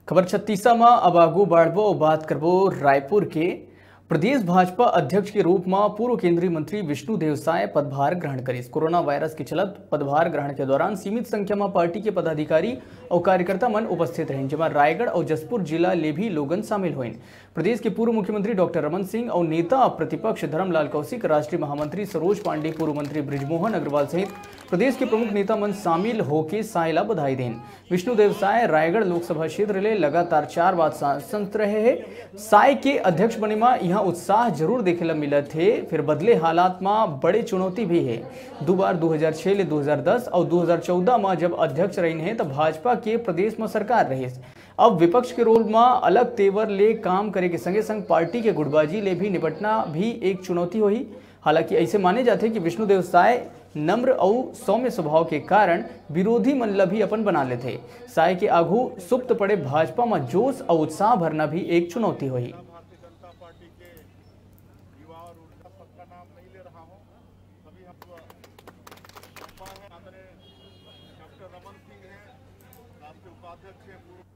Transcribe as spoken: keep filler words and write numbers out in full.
खबर छत्तीसा म अब आगू बढ़बो अउ बात करबो रायपुर के। प्रदेश भाजपा अध्यक्ष के रूप म पूर्व केंद्रीय मंत्री विष्णुदेव साय पदभार ग्रहण करिस। कोरोना वायरस के चलत पदभार ग्रहण के दौरान सीमित संख्या म पार्टी के पदाधिकारी अउ कार्यकर्ता मन उपस्थित रहिन, जेमा रायगढ़ अउ जशपुर जिला ले भी लोगन शामिल होइन। प्रदेश के पूर्व मुख्यमंत्री डॉक्टर रमन सिंह अउ नेता प्रतिपक्ष धर्मलाल कौशिक, राष्ट्रीय महामंत्री सरोज पांडे, पूर्व मंत्री बृजमोहन अग्रवाल सहित प्रदेश के प्रमुख नेता मन शामिल होके साय ला बधाई देन। विष्णुदेव साय रायगढ़ लोकसभा क्षेत्र ले लगातार चार बार सांसद रहे हे। साय के अध्यक्ष बने म इहाँ उत्साह जरूर देखे ला मिलत हे, फिर बदले हालात म बड़े चुनौती भी हे। दो बार दो हज़ार छह ले दो हज़ार दस अउ दो हज़ार चौदह म जब अध्यक्ष रहिन हे, त भाजपा के प्रदेश म सरकार रहिस। अब विपक्ष के रोल म अलग तेवर ले काम करे के संगे संग पार्टी के गुटबाजी ले भी निपटना भी एक चुनौती होही। हालांकि ऐसे माने जाथे कि विष्णुदेव साय नम्र अउ सौम्य स्वभाव के कारण विरोधी मन ल भी अपन बना लेथे। साय के आघू सुप्त पड़े भाजपा म जोश अउ उत्साह भरना भी एक चुनौती होही। भारतीय जनता पार्टी के युवा और ऊर्जा, सबका नाम नहीं ले रहा हूँ, सभी हम डॉक्टर रमन सिंह हैं, राष्ट्रीय उपाध्यक्ष हैं, पूर्व